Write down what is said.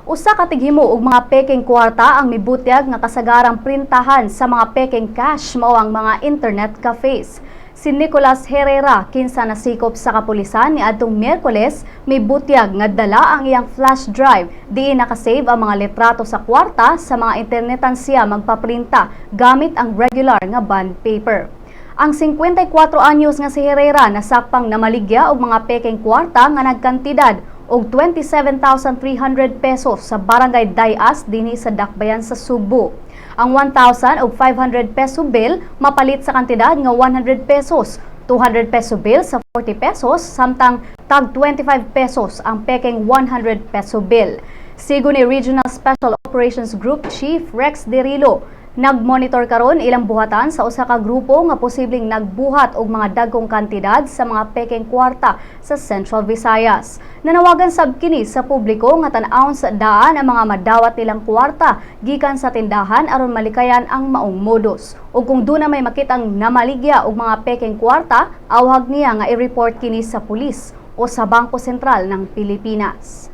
Usa ka tighimo og mga pekeng kwarta ang mibutyag nga kasagarang printahan sa mga pekeng cash mao ang mga internet cafes. Si Nicolas Herrera, kinsa nasikop sa kapulisan niadtong Miyerkules, mibutyag nga dala ang iyang flash drive diin nakasave ang mga litrato sa kwarta sa mga internetan siya magpaprinta gamit ang regular nga bond paper. Ang 54 anyos nga si Herrera nasakpang namaligya og mga pekeng kwarta nga nagkantidad og 27,300 pesos sa Barangay Dayas dinhi sa Dakbayan sa Sugbo. Ang 1,000 og 500 peso bill mapalit sa kantidad nga 100 pesos, 200 peso bill sa 40 pesos, samtang tag 25 pesos ang pekeng 100 peso bill. Sigon ni Regional Special Operations Group Chief Rex Derilo, nagmonitor karon ilang buhatan sa usa ka grupo nga posibleng nagbuhat og mga dagkong kantidad sa mga pekeng kwarta sa Central Visayas. Nanawagan sab kini sa publiko nga tan-awon sa daan ang mga madawat nilang kwarta gikan sa tindahan aron malikayan ang maong modus. Ug kung duna may makitang namaligya og mga pekeng kwarta, awhag niya nga i-report kini sa pulis o sa Bangko Sentral ng Pilipinas.